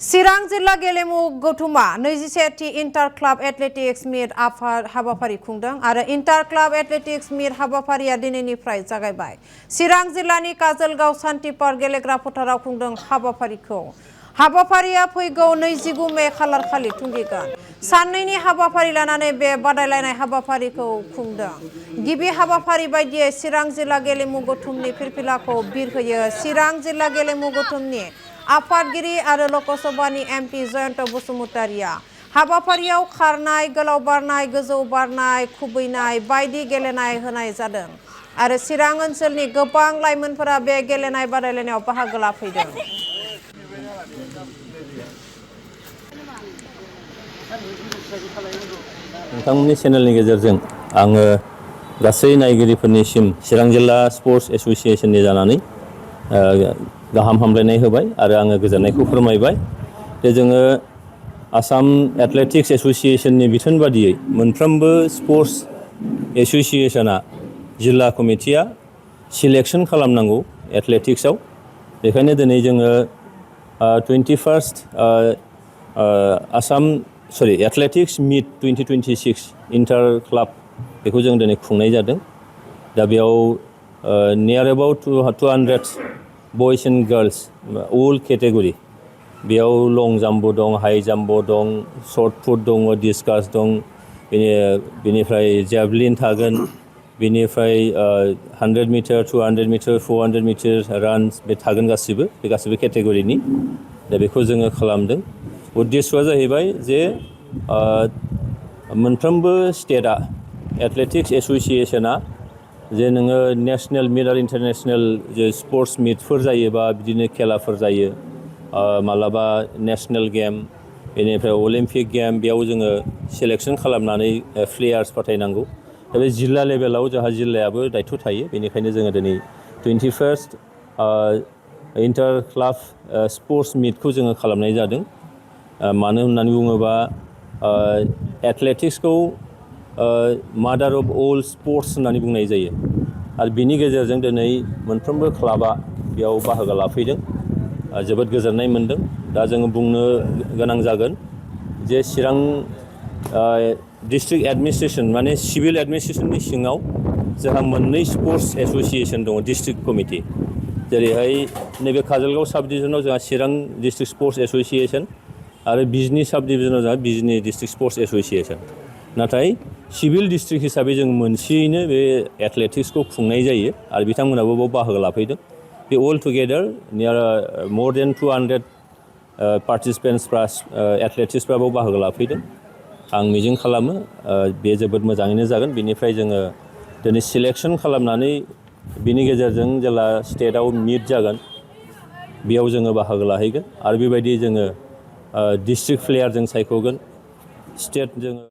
चिरां जिल्ला गेलेमु गौथुमा 21थि inter club athletics meet हाबाफारि खुंदों आरो इन्टार क्लाब एथलेटिक्स मीट हाबाफारिया दिनैनिफ्राय जागायबाय। चिरां जिल्लानि काजोलगाव सान्ति पार्क गेलेग्रा फोथाराव खुंदों हाबाफारिखौ। हाबाफारिया फैगौ 29 मे खालारखालि थुंगेगोन। साननैनि हाबाफारि लानानै बे बादायलायनाय हाबाफारिखौ खुंदों। गिबि हाबाफारि बायदियै चिरां जिल्ला गेलेमु गौथुमनि फिरफिलाखौ बिरहोयो चिरां जिल्ला गेलेमु गौथुमनि आफादगिरि आरो लकसभानि एमपि जयन्त बसुमतारिया। हाबाफारियाव खारनाय, गोलाव बारनाय, गोजौ बारनाय, खुबैनाय बायदि गेलेनाय होनाय जादों आरो चिरां ओनसोलनि गोबां लाइमोनफोरा बे गेलेनाय बादायलायनायाव बाहागो लाफैदों। नोंथांमोननि चेनेलनि गेजेरजों आङो गासै नायगिरिफोरनिसिम चिरां जिल्ला स्पर्ट्स एसोसिएशननि जानानै गाहाम हामलायनाय होबाय आरो आङो गोजोननायखौ फोरमायबाय जे जोङो आसाम एथलेटिक्स एसोसिएशननि बिथोन बादियै मोनफ्रोमबो स्पर्ट्स एसोसिएशना जिल्ला कमिटिया सिलेक्शन खालामनांगौ एथलेटिक्सआव। बेखायनो दिनै जोङो 21st athletics meet 2026 inter club बेखौ जों दिनै खुंनाय जादों। दा बेयाव नियार एबाउट 200 बयस एन्ड गार्ल्स अल केटेगरि, बेयाव लं जाम्पबो दं, हाइ जाम्पबो दं, शर्ट पुट दङ, डिस्कास दं, बेनिफ्राय जेभलिन थागोन, बेनिफ्राय 100 मिटार, 200 मिटार, 400 मिटार रान्स बे थागोन गासिबो, बे गासिबो केटेगरिनि। दा बेखौ जोङो खालामदों। उद्देश्यआ जाहैबाय जे मोनफ्रोमबो स्टेटआ एथलेटिक्स एसोसिएशना जे नोङो नेशनेल मिट आरो इन्टारनेशनेल जे स्पर्ट्स मिटफोर जायोबा बिदिनो खेलाफोर जायो, मालाबा नेशनेल गेम, बेनिफ्राय अलिम्पिक गेम, बेयाव जोङो सिलेक्शन खालामनानै प्लेयार्स फाथायनांगौ। दा बे जिल्ला लेभेलाव जोंहा जिल्लायाबो दायथ' थायो। बेनिखायनो जोङो दिनै 21st इन्टार क्लाब स्पर्ट्स मिटखौ जोङो खालामनाय जादों। मानो होननानै बुङोबा एथलेटिक्सखौ मादार अफ अल स्पर्ट्स होननानै बुंनाय जायो आरो बिनि गेजेरजों दिनै मोनफ्रोमबो क्लाबा बेयाव बाहागो लाफैदों। जोबोद गोजोननाय मोन्दों। दा जोङो बुंनो गोनां जागोन जे चिरां डिस्ट्रिक्ट एडमिनिस्ट्रेसन माने सिभिल एडमिनिस्ट्रेसननि सिङाव जोंहा मोननै स्पर्ट्स एसोसिएशन दङ डिस्ट्रिक्ट कमिटि। जेरैहाय नैबे काजोलगाव साब डिभिजनाव जोंहा चिरां डिस्ट्रिक्ट स्पर्ट्स एसोसिएशन आरो बिजनि साब डिभिजनाव जोंहा बिजनि डिस्ट्रिक्ट स्पर्ट्स एसोसिएशन। नाथाय सिभिल डिस्ट्रिक्ट हिसाबै जों मोनसेयैनो बे एथलेटिक्सखौ खुंनाय जायो आरो बिथांमोनाबो बेयाव बाहागो लाफैदों। बे अल टुगेदार नियार मर देन 200 पार्टिसिपेन्ट्सफ्रा एथलेटिक्सफ्रा बेयाव बाहागो लाफैदों। आं मिजिं खालामो बे जोबोद मोजाङैनो जागोन। बेनिफ्राय जोङो दिनै सिलेक्शन खालामनानै बिनि गेजेरजों जेला स्टेटआव मिट जागोन बेयाव जोङो बाहागो लाहैगोन आरो बेबायदि जोङो डिस्ट्रिक्ट प्लेयार जों सायख'गोन, स्टेट जोङो